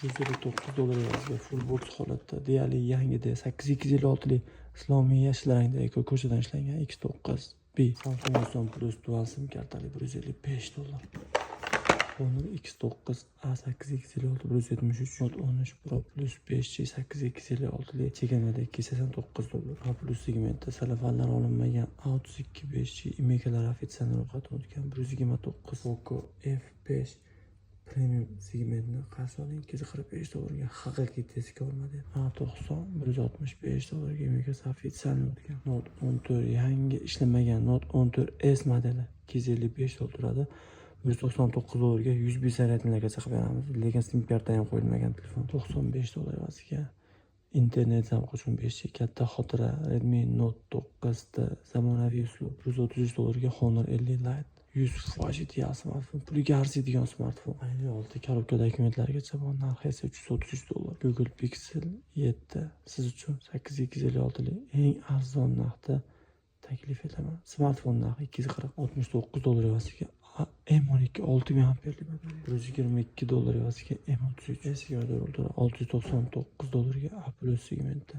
159 dollar evaziga full box holatda, deyarli yangida, 8256lik islomiy yashil rangdagi ko'chadan ishlangan X9 B. Samsung S10 Plus dual sim kartali 155 dollar. Honor X9 A 8256 173. Note 13 Pro Plus 5G 8256lik chegirmada 289 dollar. A Plus segmentda sellofanlar olinmagan A32 5G IMEIlar официальный ro'yxatdan o'tgan 129. Poco F5 Premium segmentini qarshi oling 245 dollarga, haqiqiy tezkor model. A90 165 dollarga, IMEIsi официальный o'tgan. Note 14, yangi ishlamagan Note 14 S modeli 255 dollar turadi. 199 dollarga USB зарядныйlargacha qilib beramiz, lekin sim karta ham qo'yilmagan telefon. 95 dollar evaziga internet zavqi uchun 5G katta xotira Redmi Note 9 da zamonaviy uslub. 133 dollarga Honor 50 Lite, 100% ideal smartfon, puliga arziydigan smartfon. 56 коробка dokumentlargacha bor, narxi esa 333 dollar. Google Pixel 7 siz uchun 8256lik eng arzon narxda taklif etaman. Smartfon narxi 240. 69 dollar evaziga M12 6 mega amperli batareya. 122 dollar evaziga M33 S24 Ultra. 699 dollarga A Plus segmentda.